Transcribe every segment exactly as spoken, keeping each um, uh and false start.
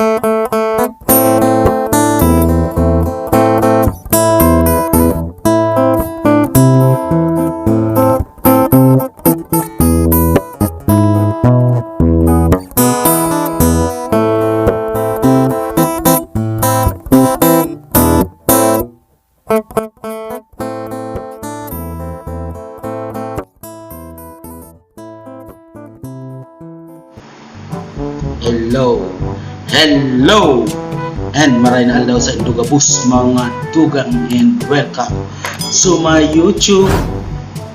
Hello. Hello. And maray na aldaw sa indo gabos, mga tugang, and welcome to my YouTube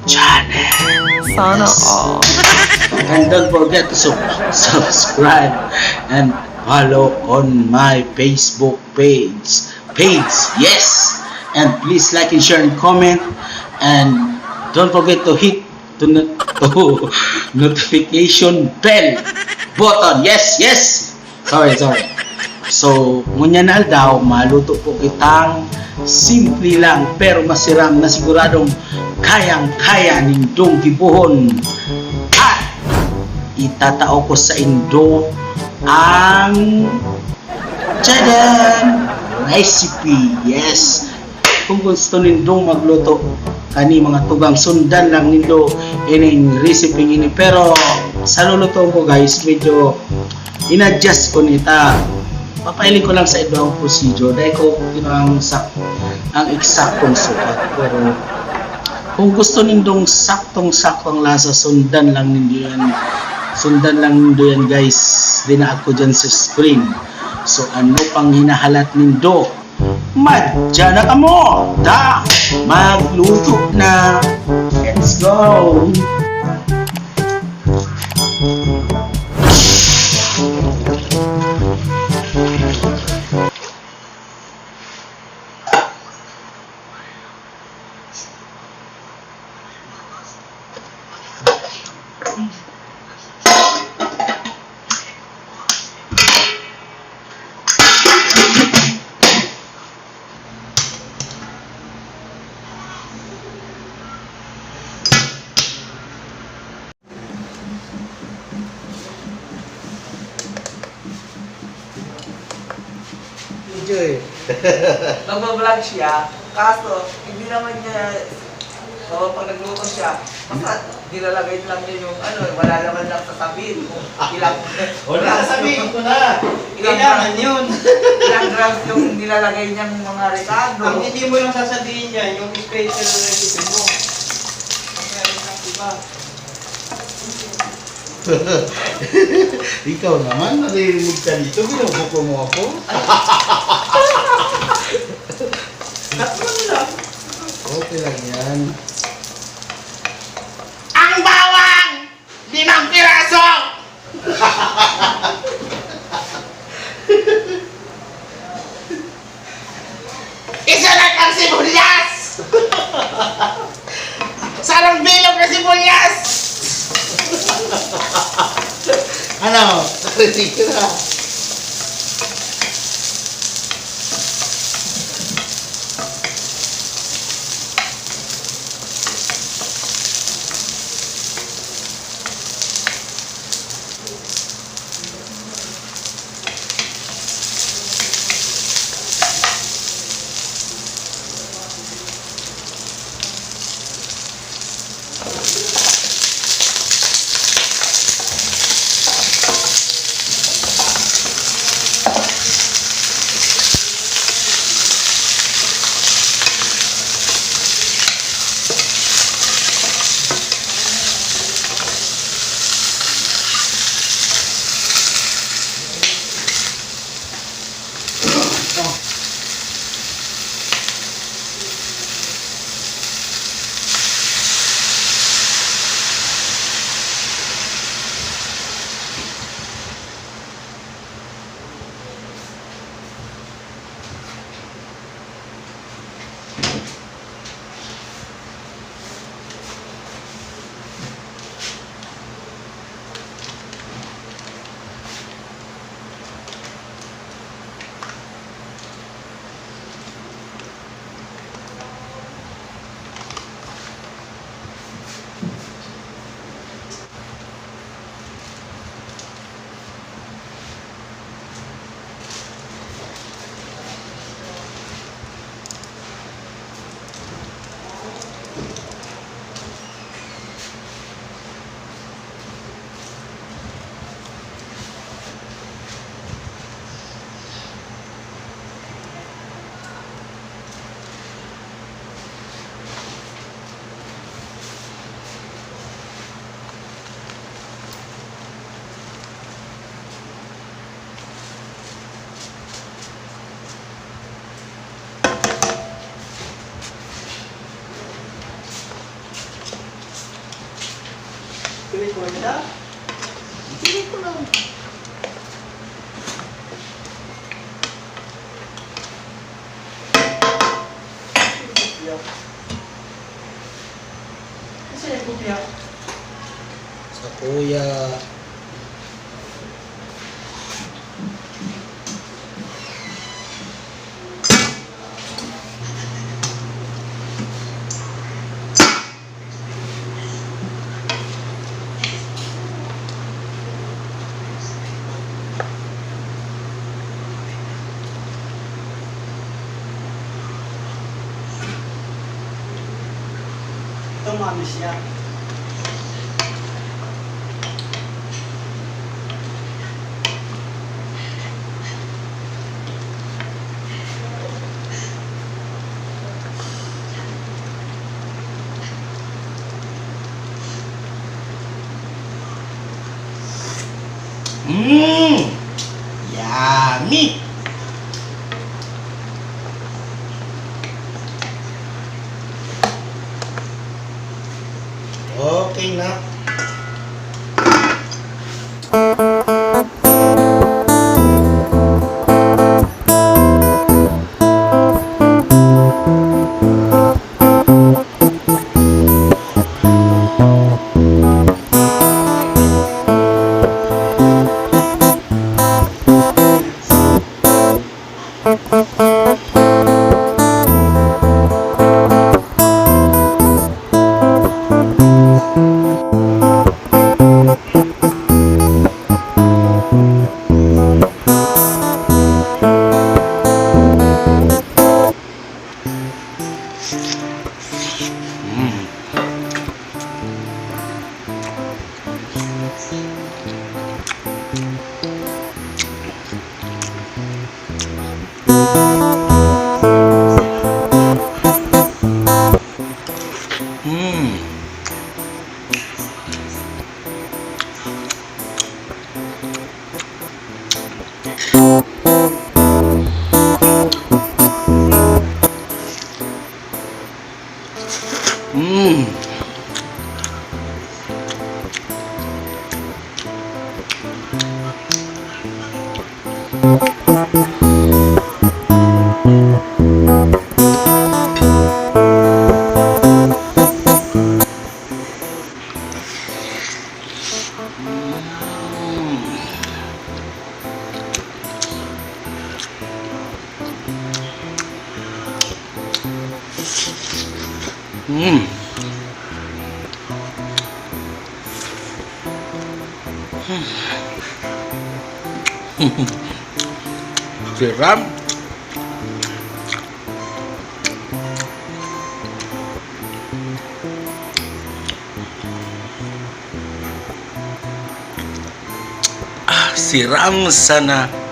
channel. Sana all. And don't forget to sub-, subscribe and follow on my Facebook page. Page, yes. And please like and share and comment. And don't forget to hit to, not-, to notification bell button. Yes, yes. Sorry, sorry. So, ngunyan na aldaw, maluto po kitang simple lang pero masiram na siguradong kayang-kaya nindong gibohon. At itatao ko sa indo ang, tadaan! Recipe. Yes. Kung gusto nindong magluto kani, mga tugang, sundan lang nindo ining recipe ini. Pero sa luluto ko, guys, medyo in-adjust ko nita. Papahiling ko lang sa indo ang procedure. Dahil ko yun ang sak-, ang eksaktong sukat. Pero kung gusto nindong saktong-sakto ang lasa, sundan lang nindo yan. Sundan lang nindo yan, guys. Dinaag ko dyan sa screen. So, ano pang hinahalat nindo? Madya na kamo! Ta, magluto na! Let's go! Enjoy. Nagbablog siya, kaso hindi naman niya, so, pag nagluto siya, basta nilalagay lang niya yung ano, wala naman lang sasabihin kung ilang Wala, sabihin ko na. Ilang Kailangan gra-, yun. Ilang grams yung nilalagay niyang mga rekado. Ang hindi mo lang sasabihin niya, yung special recipe mo. Ang meron ng iba. Ikaw naman, naririnig ka dito, binubuko mo ako. Tatlo na lang. Okay lang yan. Ang bawang! Limang piraso! Isunod ang sibuyas! Sarong bilog na sibuyas! Ano? Narinig ko na. Wala. Sige ko lang. Kasi yung kopya. Sa kuya. Ito, mami siya. Mm. Yummy. Okay na. Mm. Mm. Mm. Siram. Ah, siram sana.